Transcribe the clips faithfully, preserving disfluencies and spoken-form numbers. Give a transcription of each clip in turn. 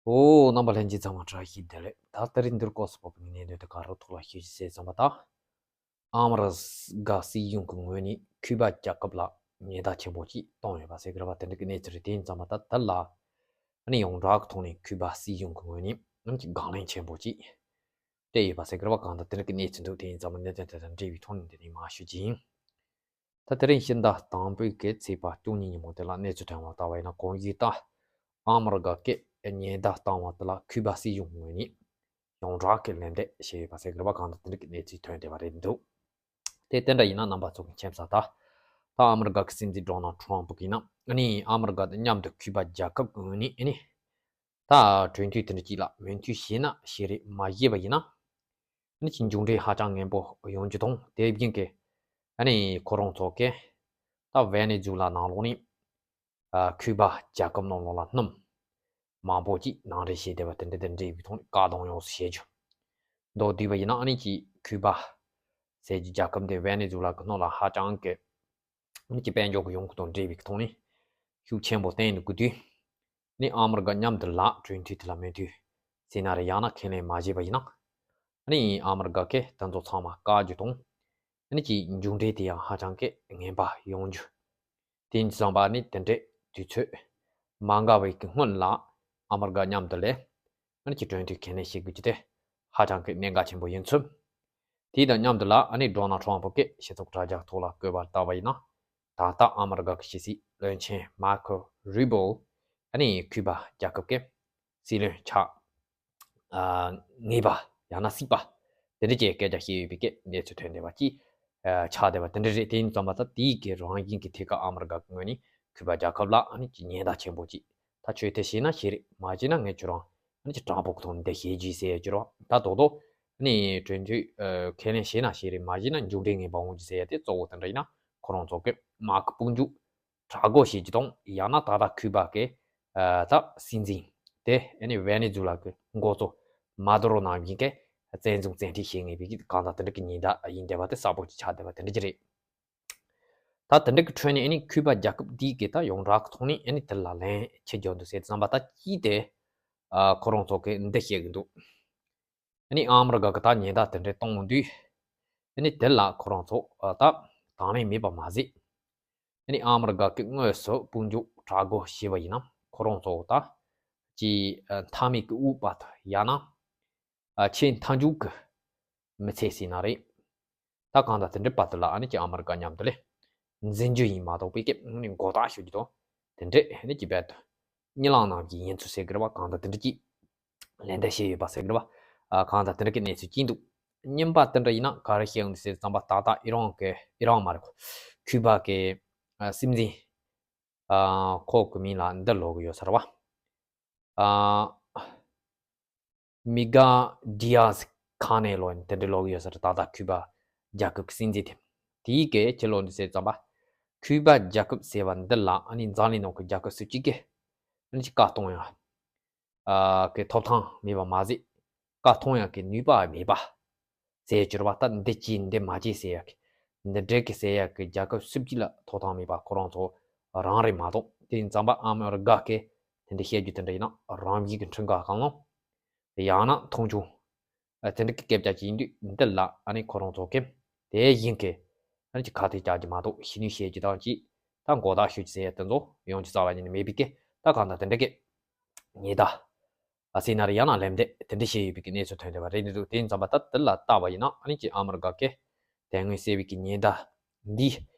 ཨོ། རྣམ་པ་ལྷན་རྒྱས་ཚང་མ་བཀྲ་ཤིས་བདེ་ལེགས། ད་ལྟ་རིང་འདིར་སྐོར་སོགས་པའི་གནད་དོན་དེ་ག་རུ་ཐོག་ལ་ཤེས་ཀྱི་ཟེར་ཙམ་པ་དང་། ཨ་མི་རི་ཀ་སྲིད་གཞུང་གི་ངོས་ནས་ཁུ་པ་རྒྱལ་ཁབ་ལ་ཉེན་བརྡ་ཆེན་པོ་ཅིག་བཏང་ཡོད་པ་ཟེར་གི་རེད་པ། དེ་འདྲ་གི་གནས་ཚུལ་རེད། དེ་ཡིན་ཙམ་པ་ད་དེ་ལ་ཨ་ནི་ཡོངས་གྲགས་ཀྱི་ཐོག་ནས་ཁུ་པ་སྲིད་གཞུང་གི་ངོས་ནས་ཨ་ནི་ཅིག་དགག་ལན་ཆེན་པོ་ཅིག་སྤྲད་ཡོད་པ་ཟེར་གི་རེད་པ། གང་ལྟར་དེ་འདྲ་གི་གནས་ཚུལ་འདུག། དེ་ཡིན་ཙམ་པ་གནད་དོན་དེ་དང་འབྲེལ་བའི་ཐོག་ནས་འདི་ནས་མར་ཞུ་རྒྱུ་ཡིན། ད་དེ་རིང་ཕྱི་ཟླ་དང་པོའི་གི་ཚེས་པ་བཅུ་གཉིས་ཉིན་མོ་དེ་ལ་གནས་ཚུལ་ཐོན་པ་ལྟ་བ་ཡིན་ན། གོང་ཞུས་ལྟར་ཨ་མི་རི་ཀ་གིས་ཉེན་བརྡ་བཏང་བ་དེ་ལ་ཁུ་པ་སྲིད་གཞུང་ངོས་ནས་ཡོངས་གྲགས་ཀྱི་ལན་འདེབས་བྱས་ཡོད་པ་ཟེར་གི་རེད་པ། གང་ལྟར་དེ་འདྲ་གི་གནས་ཚུལ་ཐོན་བསྡད་པ་རེད་འདུག། དེ་དེ་འདྲ་ཡིན་ན་རྣམ་པ་ཚོ་གི་མཁྱེན་གསལ་ལྟར། ད་ཨ་མི་རི་ཀ་གི་སྲིད་འཛིན་ཌོ་ནལ་ཊམ་ཕ་གིས་ཡིན་ན་ཨ་ནི་ཨ་མི་རི་ཀ་དང་མཉམ་དུ་ཁུ་པ་རྒྱལ་ཁབ་ཀྱི་ངོས་ནས་ཨ་ནི་ད་གྲོས་མཐུན་དེ་འདྲ་ཅིག་ལ་མོས་མཐུན་བྱས་ན་བྱས་རེད། མ་བྱས་པ་ཡིན་ན་ཨ་ནི་ཅིག་མཇུག་འབྲས་ཧ་ཅང་ངན་པོ་ཡོང་རྒྱུ་དང་། དེ་བཞིན་གི་ཨ་ནི་ཁོ་རང་ཚོ་གིས་ད་ཝེ་ནེ་ཛུ་ལ་ནང་ལོགས་ནས་ཨ་ཁུ་པ་རྒྱལ་ཁབ་ནང་ལོགས་ལ་སྣུམ་མང་པོ་ཅིག་ནང་འདྲེན་བྱས་བསྡད་པ་དེ་འདྲ་དང་འབྲེལ་བའི་ཐོག་ནས་བཀག་སྡོམ་ཡོངས་སུ་བྱེད་རྒྱུ། མདོར་བསྡུས་པ་ཡིན་ན་ཨ་ནི་ཅིག་ཁུ་པ་ཟེར་རྒྱུ་རྒྱལ་ཁབ་འདི་ཝེ་ནེ་ཛུ་ལ་གི་ནང་ལ་ཧ་ཅང་གི་ཨ་ནི་ཅིག་དཔལ་འབྱོར་གྱི་ཡོང་ཁུངས་དང་འབྲེལ་བའི་ཐོག་ནས་ཤུགས་ཆེན་པོ་བསྟན་འདུག་གི་དུས། ཨ་ནི་ཨ་མི་རི་ཀ་མཉམ་དུ་ལ་གྲོས་མཐུན་དེ་ལ་མོས་མཐུན་བྱས་ན་རེད། ཡང་ན་ཁས་ལེན་མ་བྱས་པ་ཡིན་ན་ཨ་ནི་ཨ་མི་རི་ཀ་གིས་དེ་ཚོ་ཚང་མ་བཀག་རྒྱུ་དང་། ཨ་ནི་ཅིག་མཇུག་འབྲས་དེ་ཡང་ཧ་ཅང་གི་ངན་པ་ཡོང་རྒྱུ། དེ་ཡིན་ཙང་པ་ནི་དེ་འདྲའི་དུས་ཚོད་མ་འགོར་བའི་གི་སྔོན་ལ་ཨ་མི་རི་ཀ་མཉམ་དུ་ལ་ཨ་ནི་ཅིག་གྲོས་མཐུན་ཁས་ལེན་བྱེད་དགོས་རྒྱུ་དེ་ཧ་ཅང་གི་གནད་འགག་ཆེན་པོ་ཡིན་ཚུལ། དེ་དང་མཉམ་དུ་ལ་ཨ་ནི་ཌོ་ནལ་ཊམ་ཕ་གིས་སྤྱི་ཚོགས་དྲ་རྒྱ་ཐོག་ལ་བཀོད་པ་ལྟ་བ་ཡིན་ན། ད་ལྟ་ཨ་མི་རི་ཀ་གི་ཕྱི་སྲིད་བློན་ཆེན་མར་ཀོ་རུ་བྷིའོ་ཨ་ནི་ཁུ་པ་རྒྱལ་ཁབ་ཀྱི་སྲིད་བློན་ཆགས་ཨ་ངེས་པ་ཡང་ན་སྲིད་པ་དེ་འདྲ་ཅིག་སྐད་ཆ་བཤད་ཡོད་པའི་སྐད་གནས་ཚུལ་ཐོན་བསྡད་པ་ཅིག་ཨ་ཆགས་བསྡད་པ་དེ་འདྲ་རེད། དེ་ཡིན་ཙང་པ་ད་དེའི་གི་རང་བཞིན་གྱི་ཐད་ཀ་ཨ་མི་རི་ཀ་གི་ངོས་ནས་ཁུ་པ་རྒྱལ་ཁབ་ལ་ཨ་ནི་ཅིག་ཉེན་བརྡ་ཆེན་པོ་ཅིག། ད་ཆོས་དེ་བྱས་ན་བྱས་རེད། མ་བྱས་ན་ངས་ཁྱོད་རང་ཨ་ནི་ཅིག་དྲང་པོ་གི་ཐོག་ནས་འདི་བཤད་རྒྱུ་ཟེར་ཡ་ཅིག་རེད། ད་རྡོག་རྡོག་ཨ་ནི་གྲོས་མཐུན་ཨ་ཁས་ལེན་བྱས་ན་བྱས་རེད། མ་བྱས་ན་མཇུག་འབྲས་ངན་པ་འོང་རྒྱུ་ཟེར་ཡ་དེ་གཙོ་བོ་དེ་འདྲ་ཡིན་ན། ཁོ་རང་ཚོ་གི་དམག་གི་དཔུང་འཇུག་དྲག་རྒོལ་བྱེད་རྒྱུ་དང་། ཡང་ན་ད་ལྟ་ཁུ་པ་གི་ཨ་ད་སྲིད་འཛིན་དེ་ཨ་ནི་ཝེ་ནེ་ཛུ་ལ་གི་འགོ་གཙོ་མ་དུ་རོ་ནང་བཞིན་གི་བཙན་བཟུང་བཙན་ཁྲིད་བྱེད་ངེས་པའི་གི་གང་ལྟར་དེ་འདྲ་གི་ཉེན་བརྡ་ཡིན་བསྡད་པ་དེ་གསལ་པོ་ཅིག་ཆགས་བསྡད་པ་དེ་འདྲ་ཅིག་རེད། ད་དེ་འདྲ་གི་ཁྲོད་ནས་ཨ་ནི་ཁུ་པ་རྒྱལ་ཁབ་འདི་གི་ད་ཡོངས་གྲགས་ཀྱི་ཐོག་ནས་ཨ་ནི་དེ་ལ་ལན་ཅི་རྒྱག་འདུག་ཟེར་ཙམ་པ་ད་ཅི་དེ་ཨ་ཁོ་རང་ཚོ་གི་འདི་བཤད་གི་འདུག། ཨ་ནི་ཨ་མི་རི་ཀ་གི་ད་ཉེན་བརྡ་དེ་འདྲ་གཏོང་དུས་ཨ་ནི་དེ་ལ་ཁོ་རང་ཚོ་ཨ་ད་དང་ལེན་མེད་པ་མ་ཟད། ཨ་ནི་ཨ་མི་རི་ཀ་གི་དངོས་སུ་དཔུང་འཇུག་དྲག་རྒོལ་བྱས་པ་ཡིན་ན་ཁོ་རང་ཚོ་ད་ཀྱི་ཨ་མཐའ་མའི་གི་དབུ་བར་དུ་ཡང་ན་ཨ་ཆེས་མཐའ་མཇུག་གི་མི་ཚེ་ཟིན་ན་རེད། ད་གང་ལྟར་དེ་འདྲའི་བར་དུ་ལ་ཨ་ནི་ཀྱི་ཨ་མི་རི་ཀ་མཉམ་དུ་ལས་འཛིང་རྒྱུ་ཡིན་མ་གཏོགས་པའི་སྐད་ནི་མགོ་བཏགས་ཞུ་རྒྱུ་དང་། དེ་འདྲའི་ཨ་ནི་ཀྱི་རྦད་དེ་གཉིད་ལམ་ནང་གི་ཡིན་ཚུལ་ཟེར་གི་རེད་པ། གང་ལྟར་དེ་འདྲ་ཀྱི་ལན་འདེབས་བྱས་ཡོད་པ་ཟེར་གི་རེད་པ། ཨ་གང་ལྟར་དེ་འདྲ་གི་གནས་ཚུལ་ཅིག་འདུག། རྙིང་པ་དེ་འདྲ་ཡིན་ན་ག་རེ་བཤད་འོང་དུས་ཟེར་ཙམ་པ་ད་ལྟ་ཨི་རན་གི་ཨི་རན་མ་རེད་གོ། ཁུ་པ་གི་ཨ་སྲིད་འཛིན་ཨ་ཁོ་གི་མིང་ལ་འདི་ལབ་གི་ཡོད་ས་རེད་པ། ཨ་མི་གྷ་ཌི་ཡཱ་ཟི་ཁ་ནེ་ལོ་དེ་འདྲ་ལབ་གི་ཡོད་ས་རེད། ད་ལྟ་ཁུ་པ་རྒྱལ་ཁབ་ཀྱི་སྲིད་འཛིན་དེ། དེའི་སྐད་ཅིག་ལབ་འདུག་ཟེར་ཙམ་པ། ཁུ་པ་རྒྱལ་ཁབ་ཟེར་བ་འདི་ལ་ཨ་ནི་འཛམ་གླིང་ནང་གི་རྒྱལ་ཁབ་སུ་གཅིག་གིས་ཨ་ནི་ཅིག་བཀའ་གཏོང་ཡ་ཨ་གི་ཐོབ་ཐང་མེད་པ་མ་ཟད། བཀའ་གཏོང་ཡ་གི་ནུས་པ་མེད་པ་ཟེར་གྱུར་པ། ད་འདི་གྱིས་འདི་མ་བྱེད་ཟེར་ཡ་གི་འདི་འདྲ་གི་ཟེར་ཡ་གི་རྒྱལ་ཁབ་སུ་གཅིག་ལ་ཐོབ་ཐང་མེད་པ། ཁོ་རང་ཚོ་རང་རེད་མ་གཏོགས། དེ་ཡིན་ཙམ་པ་ཨ་མི་རི་ཀ་གིས་དེ་འདྲ་བཤད་རྒྱུ་དེ་འདྲ་ཡིན་ན་རང་བཞིན་གྱི་ཁྲིམས་འགལ་གང་ལ་ཡང་ན་མཐོང་ཆུང་། ཨ་དེ་འདྲ་གི་སྐད་ཆ་ཅིག་ཡིན་དུས་འདི་ལ་ཨ་ནི་ཁོ་རང་ཚོ་གིས་དེ་བཞིན་གི་ཨ་ནི་ཅིག་ཁ་གཏད་བཅག་རྒྱུ་མ་གཏོགས་ཕྱི་ནུས་བཤད་རྒྱུ་དང་ཅིག་ད་མགོ་བཏགས་ཞུ་རྒྱུ་ཟེར་ཡ་དེ་ཚོ་ཡོང་རྒྱུ་རྩ་བ་ཉིད་ནས་མེད་པའི་སྐད། ད་གང་ལྟར་དེ་འདྲ་གི་ཉེན་བརྡ་ཨ་ཟེར་ན་རེད། ཡང་ན་ལན་འདེབས་དེ་འདྲ་བྱས་ཡོད་པའི་གི་གནས་ཚུལ་ཐོན་བསྡད་པ་རེད་འདུག། དེ་ཡིན་ཙམ་པ་ད་དེ་ལ་བལྟས་པ་ཡིན་ན་ཨ་ནི་ཅིག་ཨ་མི་རི་ཀ་གི་དོན་དངོས་ཟེར་བའི་གི་ཉེན་བརྡ་འདི་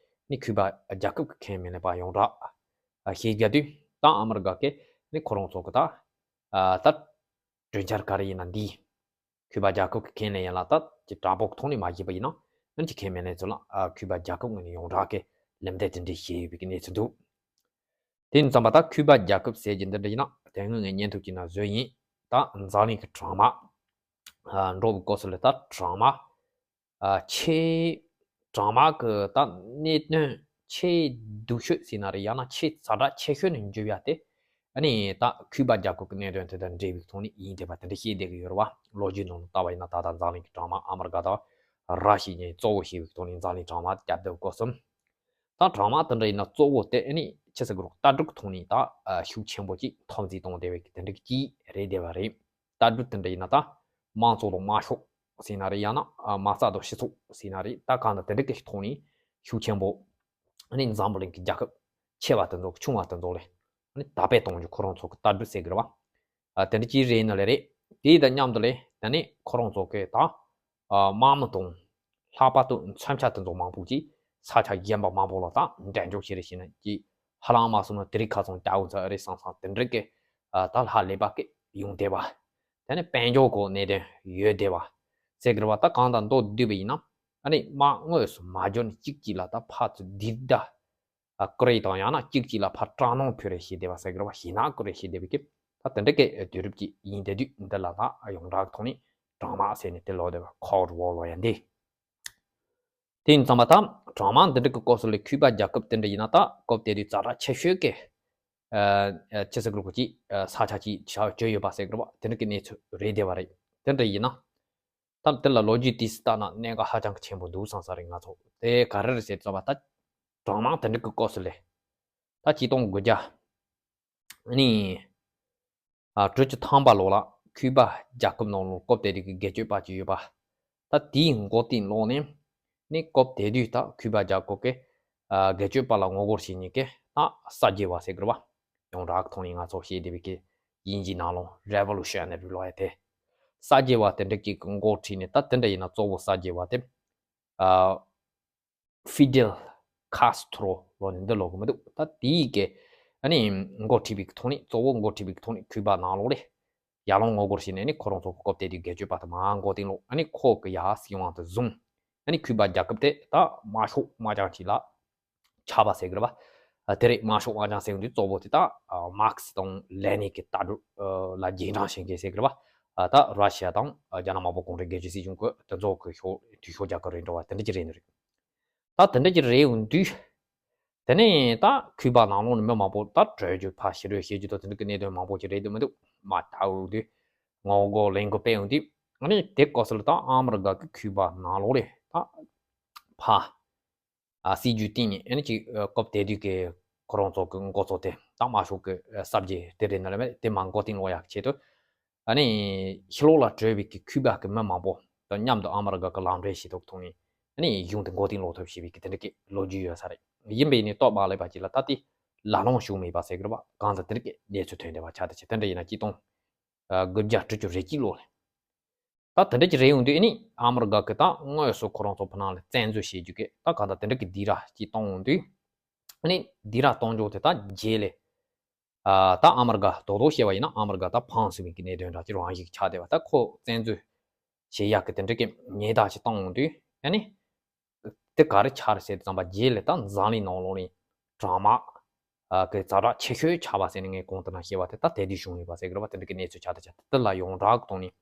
ནི་ཁུ་པ་རྒྱལ་ཁབ་ཀྱི་ཁས་མི་ལེན་པ་ཡོངས་གྲགས་ཨ་བཤད་རྒྱུ་དུས། ད་ཨ་མི་རི་ཀ་གི་ནི་ཁོ་རང་ཚོ་གི་ད་ཨ་ད་གྲོས་འཆར་ག་རེ་ཡིན་ན་འདི་ཁུ་པ་རྒྱལ་ཁབ་ཀྱི་ཁས་ལེན་ཡན་ལག་ད་ཀྱི་དྲང་པོ་གི་ཐོག་ནས་མ་བྱས་པ་ཡིན་ན་ཨ་ནི་ཅིག་ཁས་མི་ལེན་ཚུལ་ལ་ཨ་ཁུ་པ་རྒྱལ་ཁབ་ངོས་ནས་ཡོངས་གྲགས་ཀྱི་ལམ་སྟོན་དེ་འདྲ་བྱས་ཡོད་པའི་གི་གནས་ཚུལ་འདུག། དེ་ཡིན་ཙམ་པ་ད་ཁུ་པ་རྒྱལ་ཁབ་ཟེར་གྱི་འདི་འདྲ་ཡིན་ན་དོན་དངོས་ངས་བརྙན་ཐུང་གཅིག་ནང་བཟོས་ཡིན། ད་འཛམ་གླིང་གི་གྲང་དམག་ཨ་འགྲོ་བའི་སྐབས་སུ་ལ་ད་གྲང་དམག་ཨ་ཆེས་གྲང་དམག་གི་ད་གནད་དོན་ཆེས་སྡུག་ཤོས་ཟེར་ན་རེད། ཡང་ན་ཆེས་ཛ་དྲག་ཆེ་ཤོས་ནས་འགྱུར་ཡ་དེ་ཨ་ནི་ད་ཁུ་པ་རྒྱལ་ཁབ་ཀྱི་གནད་དོན་དེ་དང་འབྲེལ་བའི་ཐོག་ནས་ཡིན་བསྡད་པ་དེ་འདྲ་བཤད་བསྡད་ཀྱི་ཡོད་རེད་བ། ལོ་རྒྱུས་ནང་ལ་ལྟ་བ་ཡིན་ན་ད་ལྟ་འཛམ་གླིང་གི་གྲང་དམག་ཨ་མི་རི་ཀ་དང་ར་ཤི་ཡ་གཉིས་གཙོ་བོ་བྱས་པའི་ཐོག་ནས་འཛམ་གླིང་གྲང་དམག་བརྒྱབ་བསྡད་སྐོར་གསུམ། ད་གྲང་དམག་དེ་འདྲ་ཡིན་ན་གཙོ་བོ་དེ་ཨ་ནི་ཆི་ཟེར་གི་རོ། ལྟ་གྲུབ་ཐོག་ནས་ད་ཤུགས་ཆེན་པོ་ཅིག་འཐབ་འཛིང་གཏོང་བསྡད་པའི་དེ་འདྲ་གི་ཅིག་རེད་བསྡད་པ་རེད། ལྟ་གྲུབ་དེ་འདྲ་ཡིན་ན་ད་དམངས་གཙོ་དང་དམར་ཤོག་ཟེར་ན་རེད། ཡང་ན་མ་རྩ་དང་སྤྱི་ཚོགས་ཟེར་ན་རེད། ད་གང་ལྟར་དེ་འདྲ་གི་ཐོག་ནས་ཤུགས་ཆེན་པོ་ཨ་ནི་འཛམ་བུ་གླིང་གི་རྒྱལ་ཁབ་ཆེ་བ་དེ་ཚོ་ཆུང་བ་དེ་ཚོ་ལ་ཨ་ནི་དར་སྤེལ་གཏོང་རྒྱུ་ཁོ་རང་ཚོ་གི་ལྟ་གྲུབ་ཟེར་གི་རེད་བ། ཨ་དེ་འདྲ་ཅིག་རེད་ན་ལེ་རེད། དེ་དང་མཉམ་དུ་ལས་ད་ནི་ཁོ་རང་ཚོ་གི་ད་ཨ་དམག་མི་དང་ལྷག་པར་དུ་མཚོན་ཆ་དེ་ཚོ་མང་པོ་ཅིག་ས་ཆ་གཞན་པ་མང་པོ་ལ་ད་འགྲན་ལྕོག་བྱེད་རེ་བྱེད་ན་ཅིག་ཧ་ལམ་མ་སོང་ན་དེ་རིང་ཁ་སང་རྒྱ་བོད་ཚོ་ཨ་རི་སང་སང་དེ་འདྲ་གི་ཨ་ད་ལྷ་ལས་པ་གི་ཡོང་བསྡད་པ། ད་ནི་དཔལ་འབྱོར་གོ་གནད་དོན་ཡོད་བསྡད་པ་ཟེར་གི་རེད་བ། ད་གང་ལྟར་མདོར་བསྡུས་པ་ཡིན་ན་ཨ་ནི་དམག་དངོས་སུ་མ་འབྱོར་ནས་གཅིག་གཅིག་ལ་ད་ཕར་ཚུར་སྡིགས་ད། ཨ་ཀུ་རེ་དང་ཡང་ན་གཅིག་གཅིག་ལ་ཕར་སྐྲག་སྣང་ཕུལ་རེ་བྱེད་བསྡད་པ་ཟེར་གི་རེད་བ། ཞེད་སྣང་ཀུ་རེ་བྱེད་བསྡད་པའི་ཀི་ད་དེ་འདྲ་གི་དུས་རབས་ཅིག་ཡིན་བསྡད་དུས་འདི་ལ་ད་ཡོངས་གྲགས་ཐོག་ནས་གྲང་དམག་ཟེར་ནས་དེ་ལབ་བསྡད་པ། Cold War ལབ་ཡ་འདི། དེ་ཡིན་ཙང་མ་ད་གྲང་དམག་འདི་འདྲ་གི་སྐབས་སུ་ལས་ཁུ་པ་རྒྱལ་ཁབ་དེ་འདྲ་ཡིན་ན་ད་སྐབས་དེ་དུས་ཛ་དྲག་ཆེ་ཤོས་ཀྱི་ཨ་ཨ་ཆི་ཟེར་གི་རེད་གོ་ཅིག་ཨ་ས་ཆ་ཅིག་ཆགས་བཅུག་ཡོད་པ་ཟེར་གི་རེད་བ། དེ་འདྲ་གི་གནས་ཚུལ་རེད་བསྡད་པ་རེད། དེ་འདྲ་ཡིན་ན། ད་དེ་ལ་ལོ་རྒྱུས་ཏོག་ཙམ་བལྟས་ན་གནད་འགག་ཧ་ཅང་གི་ཆེན་པོ་འདུག་བསམ་ས་རེད། ང་ཚོ་དེ་ག་རེ་རེད་ཟེར་ཙམ་པ་ད་གྲང་དམག་དེ་འདྲ་གི་སྐབས་སུ་ལས་ད་ཆིག་སྟོང་དགུ་བརྒྱ་ནི་ཨ་དྲུག་ཅུ་ཐམ་པ་ལོ་ལ་ཁུ་པ་རྒྱལ་ཁབ་ནང་ལོགས་སྐབས་དེ་དུས་ཀྱི་སྒེར་གཅོད་པ་ཅིག་ཡོད་པ། ད་དེའི་མགོ་རྟིང་སློག་ནས་ནི་སྐབས་དེ་དུས་ད་ཁུ་པ་རྒྱལ་ཁབ་ཀྱི་ཨ་སྒེར་གཅོད་པ་ལ་ངོ་རྒོལ་བྱེད་མཁན་གྱི་ད་གསར་བརྗེ་བ་ཟེར་གི་རེད་བ། ཡོངས་གྲགས་ཐོག་ནས་ང་ཚོ་ཤེས་བསྡད་པའི་གི་དབྱིན་ཇིའི་ནང་ལོགས་Revolutionary ལབ་ཡ་དེ། གསར་བརྗེ་བ་དེ་འདྲ་གི་འགོ་ཁྲིད་ནས། ད་དེ་འདྲ་ཡིན་ན་གཙོ་བོ་གསར་བརྗེ་བ་དེ་ཨ་Fidel Castro ལབ་ནས་འདི་ལབ་གི་མི་འདུག་ད་དེའི་གི་ཨ་ནི་འགོ་ཁྲིད་པའི་གི་ཐོག་ནས། གཙོ་བོ་འགོ་ཁྲིད་པའི་གི་ཐོག་ནས་ཁུ་པ་ནང་ལོགས་ལས་ཡར་ལངས་ངོ་རྒོལ་བྱས་ནས་ནི་ཁོ་རང་ཚོ་གི་སྐབས་དེ་དུས་སྒེར་གཅོད་པ་དེ་མར་མགོ་རྟིང་སློག་ཨ་ནི་ཁོ་གི་ཡར་སྲིད་དབང་དེ་བཟུང་། ཨ་ནི་ཁུ་པ་རྒྱལ་ཁབ་དེ་ད་དམར་ཤོག་དམར་རྐྱང་ཅིག་ལ་ཆགས་པ་ཟེར་གི་རེད་བ། ཨ་དེ་རེད། དམར་ཤོག་དམར་རྐྱང་ཟེར་གི་འདུག་གཙོ་བོ་དེ་ད་ཨ་མར་ཁེ་སི་དང་ལེ་ནིན་གྱི་ལྟ་གྲུབ་ཨ་ལ་རྗེས་འབྲང་བྱེད་མཁན་ཟེར་གི་རེད་བ། ཨ་ད་ར་ཤི་ཡ་དང་ཨ་རྒྱ་ནག་དམར་པོ་གུང་ཁྲན་སྒེར་གཅོད་སྲིད་གཞུང་གི་དེ་ཚོ་གི་ཤོག་འཐུས་ཤོར་རྒྱག་གི་རེད་འགྲོ་བ། དེ་འདྲ་ཅིག་རེད་ནི་རེད། ད་དེ་འདྲ་ཅིག་རེད་ཡོང་དུས། དེ་ནས་ད་ཁུ་པ་ནང་ལོགས་ནས་མི་མང་པོ་ད་བྲོས་རྒྱུ་ཕར་ཕྱི་རོལ་བཤད་རྒྱུ་དང་དེ་འདྲ་གི་གནད་དོན་མང་པོ་ཅིག་རེད་འདུག་མི་འདུག་མར་ལྟ་ཡོང་དུས། ངོ་རྒོལ་ལས་འགུལ་སྤེལ་ཡོང་དུས། ཨ་ནི་དེ་སྐབས་སུ་ལ་ད་ཨ་མི་རི་ཀ་གི་ཁུ་པ་ནང་ལོགས་ལས་ད་ཕར་ཨ་སྲིད་ཇུས་བཏིང་ནས། ཨ་ནི་ཅིག་ཨ་སྐབས་དེ་དུས་ཀྱི་ཁོ་རང་ཚོ་གི་འགོ་གཙོ་དེ་ད་དམར་ཤོག་གི་ཨ་གསར་བརྗེ་དེ་རེད་ན་ལ་མེད་དེ་མར་མགོ་རྟིང་སློག་ཡག་ཆེད་དུ། ཨ་ནི་ཕྱི་ལོགས་ལ་བྲོས་པའི་གི་ཁུ་པ་གི་མི་མང་པོ་དང་མཉམ་དུ་ཨ་མི་རི་ཀ་གི་ལམ་འབྲས་ཤེས་རྟོགས་ཐོག་ནས་ཨ་ནི་གཞུང་དེ་མགོ་རྟིང་སློག་ཐབས་བྱས་པའི་གི་དེ་འདྲ་གི་ལོ་རྒྱུས་ཡོད་ས་རེད། ཡིན་པས་ནི་སྟབས་མ་ལེགས་པ་ཅིག་ལ་ད་དེ་ལ་ལོང་བྱུང་མེད་པ་ཟེར་གི་རེད་བ། གང་ལྟར་དེ་འདྲ་གི་གནས་ཚུལ་ཐོན་བསྡད་པ་ཆགས་བསྡད་བྱས། དེ་འདྲ་ཡིན་ན་ཆིག་སྟོང་དགུ་བརྒྱ་དྲུག་ཅུ་རེ་གཅིག་ལོ་ལ། ད་དེ་འདྲ་ཅིག་རེད་ཡོང་དུས་ཨ་ནི་ཨ་མི་རི་ཀ་གི་ད་དངོས་སུ་ཁོ་རང་ཚོ་བོད་ནང་ལ་བཙན་འཛུལ་བྱེད་རྒྱུ་གི་ད་གང་ལྟར་དེ་འདྲ་གི་སྡིགས་ར་ཅིག་བཏང་ཡོང་དུས། ཨ་ནི་སྡིགས་ར་གཏོང་རྒྱུ་དེ་ད་རྗེས་ལས་ཨ་ད་ཨ་མི་རི་ཀ་རྡོག་རྡོག་བཤད་པ་ཡིན་ན་ཨ་མི་རི་ཀ་ད་ཕངས་ཟིན་པའི་གི་གནད་དོན་འདྲ་ཅིག་རང་བཞིན་ཆགས་བསྡད་པ། ད་ཁོ་བཙན་འཛུལ་བྱེད་ཡག་གི་དེ་འདྲ་གི་ཉེས་རྡུང་ཅིག་བཏང་ཡོང་དུས། ཨ་ནི་དེ་ག་རེ་ཆགས་རེད་ཟེར་དུས་ཙམ་པ། རྗེས་ལ་ད་འཛམ་གླིང་ནང་ལོགས་ནས་གྲང་དམག་ཨ་གི་ཛ་དྲག་ཆེ་ཤོས་ཆགས་པ་ཟེར་ནས་ངས་གོང་དུ་ནང་བཤད་པ་དེ་ད་དེ་དུས་བྱུང་ཡོད་པ་ཟེར་གི་རེད་བ། དེ་འདྲ་གི་གནས་ཚུལ་ཆགས་བསྡད་ཆགས་བསྡད། དེ་ལ་ཡོངས་གྲགས་གི་ཐོག་ནས་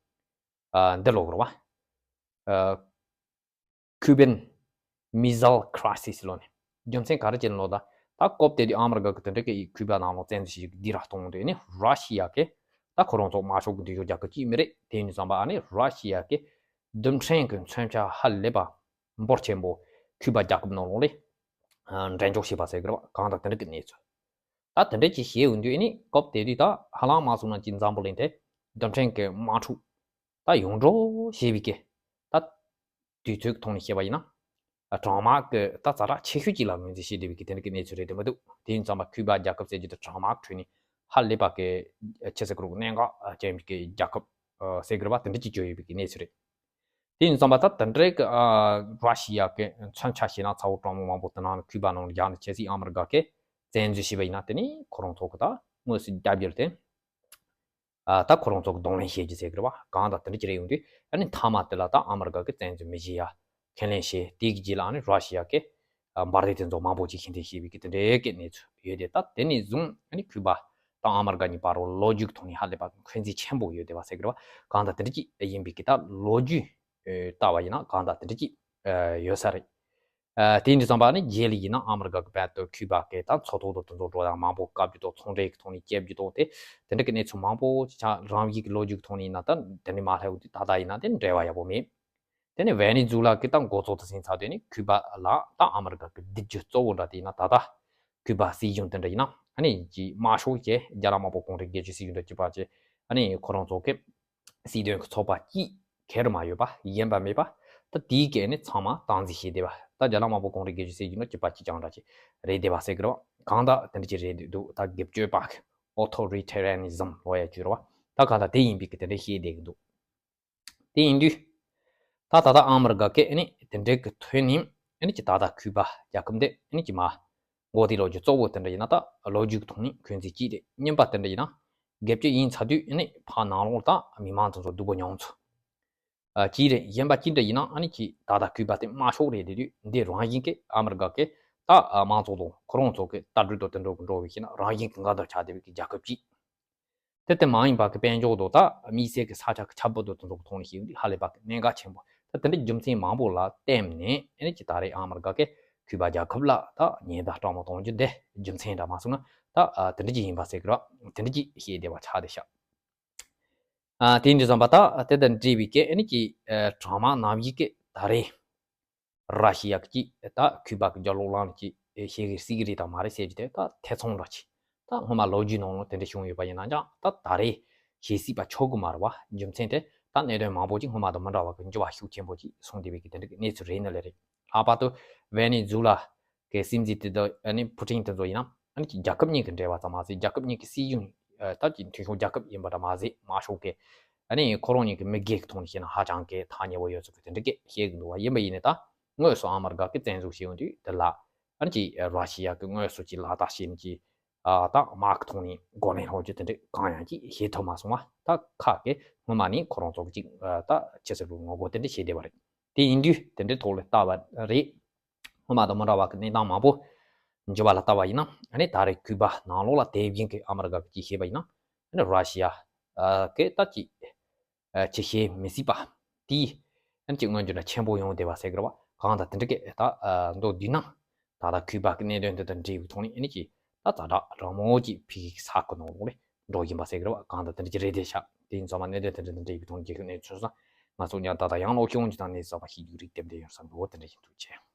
ཨ་འདི་ལབ་གི་རེད་བ། ཨ་Cuban Missile Crisis ལབ་ནས། རྒྱུ་མཚན་ག་རེ་བྱས་ནས་ལབ་ད། ད་སྐབས་དེ་དུས་ཨ་མི་རི་ཀ་གི་དེ་འདྲ་གི་ཁུ་པ་ནང་ལོགས་བཙན་འཛུལ་བྱེད་རྒྱུ་སྡིགས་ར་གཏོང་དུས་ནི་ར་ཤི་ཡ་གི་ད་ཁོ་རང་ཚོ་དམར་ཤོག་གི་འདུས་ཤོག་རྒྱག་གི་ཅིག་མི་རེད། དེ་ཡིན་དུས་ཙམ་པ་ཨ་ནི་ར་ཤི་ཡ་གི་རྡུལ་ཕྲན་གི་མཚོན་ཆ་ཧ་ལས་པ་འབོར་ཆེན་པོ་ཁུ་པ་རྒྱལ་ཁབ་ནང་ལོགས་ལ་ཨ་འགྲན་འཇོག་བྱས་པ་ཟེར་གི་རེད་བ། གང་ལྟར་དེ་འདྲ་གི་གནས་ཚུལ། ད་དེ་འདྲ་ཅིག་བྱས་ཡོང་དུས་ཨ་ནི་སྐབས་དེ་དུས་ད་ཧ་ལམ་མ་སོང་ན་ཅིག་འཛམ་བུ་གླིང་དེ་རྡུལ་ཕྲན་གི་དམག་འཁྲུག་ད་ཡོངས་གྲགས་བྱས་པའི་གི་ད་དུས་ཚོད་ཐོག་ནས་བཤད་པ་ཡིན་ན། ཨ་གྲང་དམག་གི་ད་ཛ་དྲག་ཆེ་ཤོས་ཅིག་ལ་ངོས་འཛིན་བྱེད་བསྡད་པའི་གི་དེ་འདྲ་གི་གནས་ཚུལ་རེད་དེ་མི་འདུག་དེ་ཡིན་ཙམ་པ་ཁུ་པ་རྒྱལ་ཁབ་ཟེར་རྒྱུ་དེ་གྲང་དམག་ཁྲོད་ནས་ཧ་ལས་པ་གི་ཆི་ཟེར་གི་རེད། གནད་འགག་ཅན་གྱི་རྒྱལ་ཁབ་ཟེར་གི་རེད་བ། དེ་འདྲ་ཅིག་གྱུར་ཡོད་པའི་གི་གནས་ཚུལ་རེད། དེ་ཡིན་ཙམ་པ་ད་དེ་འདྲའི་གི་ཨ་ར་ཤི་ཡ་གི་མཚོན་ཆ་ཞེད་སྣང་ཚ་བོ་གྲང་མོ་མང་པོ་དེ་ནང་ཁུ་པ་ནང་ལ་རྒྱག་ནས་ཆབ་སྲིད་ཨ་མི་རི་ཀ་གིས་བཙན་འཛུལ་བྱས་པ་ཡིན་ན། དེ་ནི་ཁོ་རང་ཚོ་གི་ད་དངོས་སུ་རྒྱབ་འགྱུར་དེ། ཨ་ད་ཁོ་རང་ཚོ་གི་གདོང་ལེན་བྱེད་རྒྱུ་ཟེར་གི་རེད་བ། གང་ལྟར་དེ་འདྲ་ཅིག་རེད་ཡོང་དུས་ཨ་ནི་མཐའ་མ་དེ་ལ་ད་ཨ་མི་རི་ཀ་གིས་བཙན་འཛུལ་མི་བྱེད་ཡ་ཁས་ལེན་བྱས། དེ་གི་རྗེས་ལ་ཨ་ནི་ར་ཤི་ཡ་གིས་ཨ་འབར་མདེལ་དེ་ཚོ་མང་པོ་ཅིག་ཤིན་ཏུ་བྱས་པའི་གི་དེ་འདྲའི་གི་གནས་ཚུལ་ཡོད་དེ། ད་དེ་ནས་བཟུང་ཨ་ནི་ཁུ་པ་དང་ཨ་མི་རི་ཀ་གཉིས་བར་རུ་ལོ་རྒྱུས་ཐོག་ནས་ཧ་ལས་པ་འཁོན་འཛིན་ཆེན་པོ་ཡོད་བསྡད་པ་ཟེར་གི་རེད་བ། གང་ལྟར་དེ་འདྲ་ཅིག་ཡིན་པའི་གི་ད་ལོ་རྒྱུས་ལྟ་བ་ཡིན་ན་གང་ལྟར་དེ་འདྲ་ཅིག་ཡོད་ས་རེད། ཨ་དེ་ཡིན་དུས་ཙམ་པ་ནི་རྗེས་ལ་ཡིན་ན་ཨ་མི་རི་ཀ་གི་བར་དུ་ཁུ་པ་གི་ད་མཚོ་ཐོག་ཏུ་དེ་ཚོ་འགྲོ་དང་མང་པོ་བཀག་རྒྱུ་དང་ཚོང་འབྲེལ་གི་ཐོག་ནས་བཅད་རྒྱུ་དང་དེ་དེ་འདྲ་གི་གནས་ཚུལ་མང་པོ་ཅིག་ཆགས། རང་ཡིག་གི་ལོ་རྒྱུས་ཀྱི་ཐོག་ནས་ཡིན་ན་ད་དེ་འདྲ་མ་སླེབས་དུས་ད་ལྟ་ཡིན་ན་དེ་འབྲེལ་བ་ཡག་པོ་མེད། དེ་ནས་ཝེ་ནེ་ཛུ་ལ་གི་ད་འགོ་ཚུགས་དེ་ཟིན་ཚར་དུས་ནི་ཁུ་པ་ལ་ད་ཨ་མི་རི་ཀ་གི་སྡིགས་རྒྱུ་གཙོ་བོ་འདྲ་དེ་ཡིན་ན་ད་ལྟ་ཁུ་པ་སྲིད་གཞུང་དེ་འདྲ་ཡིན་ན་ཨ་ནི་ཀྱི་དམར་ཤོག་གི་རྒྱ་ནག་དམར་པོ་གུང་ཁྲན་སྒེར་གཅོད་སྲིད་གཞུང་འདྲ་གཅིག་པ་བྱས། ཨ་ནི་ཁོ་རང་ཚོ་གི་སྲིད་དོན་གྱི་ཚོགས་པ་གཅིག་ཁེར་མ་ཡོད་པ་གཞན་པ་མེད་པ། ད་དེའི་སྐད་ནི་ཚང་མ་སྟངས་འཛིན་བྱས་བསྡད་པ། ད་རྒྱ་ནག་དམར་པོ་གུང་ཁྲན་སྒེར་གཅོད་སྲིད་གཞུང་ནི་གཅིག་པ་གཅིག་རྐྱང་འདྲ་ཅིག་རེད་བསྡད་པ་ཟེར་གི་རེད་བ། གང་ལྟར་དེ་འདྲ་ཅིག་རེད་འདུག་ད་སྒེར་གཅོད་པ་གི་ཨོ་ཐོ་རི་ཐེ་རི་ཡན་ནི་ཛམ་ལབ་ཡ་ཅིག་རེད་བ། ད་གང་ལྟར་དེ་ཡིན་པའི་གི་དེ་འདྲ་བཤད་བསྡད་གི་འདུག་དེ་ཡིན་དུས། ད་ད་ལྟ་ཨ་མི་རི་ཀ་གི་ཨ་ནི་དེ་འདྲའི་གི་ཐོན་ནས་ཨ་ནི་ཀྱི་ད་ལྟ་ཁུ་པ་རྒྱལ་ཁབ་འདི་ཨ་ནི་ཀྱི་མ་མགོ་དེ་ལོ་རྒྱུས་གཙོ་བོ་དེ་འདྲ་ཡིན་ན་ད་ལོ་རྒྱུས་ཀྱི་ཐོག་ནས་འཁོན་འཛིན་གཅིག་རེད། གཉིས་པ་དེ་འདྲ་ཡིན་ན་སྒེར་གཅོད་ཡིན་ཚར་དུས་ཨ་ནི་ཕར་ནང་ལོགས་ད་མི་མང་ཚོ་ཚོ་སྡུག་པོ་མྱོང་ཚོ། ཨ་གཅིག་རེད། གཞན་པ་གཅིག་འདྲ་ཡིན་ན་ཨ་ནི་ཀྱི་ད་ལྟ་ཁུ་པ་དེ་དམར་ཤོག་རེད་དེ་དུས་འདི་རང་བཞིན་གྱི་ཨ་མི་རི་ཀ་གི་ད་དམངས་གཙོ་དང་ཁོ་རང་ཚོ་གི་ལྟ་གྲུབ་དང་དེ་འདྲ་གི་འགྲོ་བའི་ཤེས་ན་རང་བཞིན་གྱི་འགལ་ཟླར་ཆགས་བསྡད་པའི་གི་རྒྱལ་ཁབ་ཅིག་དེ་ལྟ་མ་ཡིན་པ་གི་དཔལ་འབྱོར་དང་ད་དམིགས་བསལ་གྱི་ས་ཆ་གི་ཁྱབ་སྤེལ་དང་དེ་ཚོ་གི་ཐོག་ནས་བཤད་ཡོང་དུས་ཧ་ལས་པ་གི་གནད་འགག་ཆེན་པོ། ད་དེ་འདྲའི་རྒྱུ་མཚན་མང་པོ་ལ་བརྟེན་ནས་ཨ་ནི་ཀྱི་ད་རེས་ཨ་མི་རི་ཀ་གི་ཁུ་པ་རྒྱལ་ཁབ་ལ་ད་ཉེན་བརྡ་སྤྲང་མོ་གཏོང་རྒྱུ་འདི་རྒྱུ་མཚན་འདྲ་མ་སོང་ན་ད་དེ་འདྲ་ཅིག་ཡིན་པ་ཟེར་གི་ར། དེ་འདྲ་ཅིག་བཤད་བསྡད་པ་ཆགས་བསྡད་ཤག་ཨ་དེ་འདྲ་བསམ་པ་ད་དེ་དང་འབྲེལ་བའི་གི་ཨ་ནི་ཀྱི་ཨ་གྲངས་མང་རྣམ་བཞི་གི་ད་རེས། ར་ཤི་ཡ་གི་ད་ཁུ་པ་གི་རྒྱ་ལོག་ལང་གི་ཤེས་གི་སྲིད་གི་རེད་དང་མ་རེད་ཟེར་རྒྱུ་དེ་ད་ཐེ་ཚོམ་འདྲ་ཅིག་ད་སྔོན་མ་ལོ་རྒྱུས་ནང་ལ་དེ་འདྲ་བྱུང་ཡོད་པ་ཡིན་ན་ཀྱང་ད་ད་རེས་ཤེས་སྲིད་པ་ཆོག་གི་མ་རེད་བ། རྒྱུ་མཚན་དེ་ད་གནད་དོན་མང་པོ་ཅིག་སྔོན་མ་དང་མི་འདྲ་བ་གི་འགྱུར་བ་ཤུགས་ཆེན་པོ་ཅིག་སོང་བསྡད་པའི་གི་དེ་འདྲ་གི་གནས་ཚུལ་རེད་ནི་ལས་རེད། ལྷག་པར་དུ་ཝེ་ནེ་ཛུ་ལ་གི་སྲིད་འཛིན་དེ་དང་ཨ་ནི་ཕུ་ཊིན་དེ་ཚོ་ཡིན་ན་ཨ་ནི་ཀྱི་རྒྱལ་ཁབ་གཉིས་ཀྱི་འབྲེལ་བ་ཙམ་མ་ཟད་རྒྱལ་ཁབ་གཉིས་ཀྱི་སྲིད་གཞུང་ད་ཀྱི་མཐུན་ཕྱོགས་རྒྱལ་ཁབ་ཡིན་པ་འདྲ་མ་ཟད་དམར་ཤོག་གི་ཨ་ནི་ཁོ་རང་གཉིས་ཀྱི་མི་སྒེར་གྱི་ཐོག་ནས་བཤད་ན་ཧ་ཅང་གི་ཐག་ཉེ་བོ་ཡོད་ཚུལ་གྱི་དེ་འདྲ་གི་བཤད་གི་འདུག་བ། ཡིན་པ་ཡིན་ནའི་ད་དངོས་སུ་ཨ་མི་རི་ཀ་གི་བཙན་འཛུལ་བྱས་ཡོང་དུས་དེ་ལ་ཨ་ནི་ཀྱི་ར་ཤི་ཡ་གི་དངོས་སུ་ཀྱི་ལག་བསྟར་བྱས་ནས་ཀྱི་ཨ་ད་དམག་གི་ཐོག་ནས་འགོ་ལེན་རོགས་ཀྱི་དེ་འདྲ་གང་ཡང་ཅིག་བྱེད་ཐུབ་མ་སོང་བ། ད་ཁ་གི་སྔོན་མ་ནས་ཁོ་རང་ཚོ་གི་ཅིག་ཨ་ད་ཆེ་སེར་བུ་ངོ་རྒོལ་དེ་འདྲ་བྱས་བསྡད་པ་རེད། དེ་ཡིན་དུས་དེ་འདྲའི་ཐོག་ལ་ལྟ་བ་རེད། སྔོན་མ་དང་མི་འདྲ་བ་གི་གནས་སྟངས་མང་པོ་འགྱུར་བ་ལ་ལྟ་བ་ཡིན་ན་ཨ་ནི་ད་རེས་ཁུ་པ་ནང་ལོགས་ལ་དེ་བཞིན་གྱི་ཨ་མི་རི་ཀ་གི་ཅིག་བཤད་པ་ཡིན་ན་ཨ་ནི་ར་ཤི་ཡ་གི་ད་ཅིག་ཅི་བྱེད་མི་སྲིད་པ་དེའི་ཨ་ནི་ཅིག་མངོན་གྱུར་ན་ཆེན་པོ་ཡོང་བསྡད་པ་ཟེར་གི་རེད་བ། གང་ལྟར་དེ་འདྲ་གི་ད་མདོར་བསྡུས་ན་ད་ལྟ་ཁུ་པ་གི་གནད་དོན་དེ་དང་འབྲེལ་བའི་ཐོག་ནས་ཨ་ནི་ཅིག་ད་ཛ་དྲག་རང་མོས་ཀྱི་ཕ་གི་ས་ཁུལ་ནང་ལོགས་ལ་འགྲོ་བཞིན་པ་ཟེར་གི་རེད་བ། གང་ལྟར་དེ་འདྲ་ཅིག་རེད་བསྡད་ཤག་དེ་ཡིན་ཙང་མ་གནད་དོན་དེ་འདྲ་དང་འབྲེལ་བའི་ཐོག་ནས་རྒྱལ་ཁབ་གནས་ཚུལ་སོང་ང་ཚོ་ཉར་ད་ད་ཡང་ལོག་ཤོང་ཅིག་དང་གནས་ཚུལ་གསར་པ་ཤེས་རྒྱུ་རིགས་དེབ་འདི་ཡོང་ས་འདུག་དེ་འདྲ་ཡིན་འདུག་ཅེས།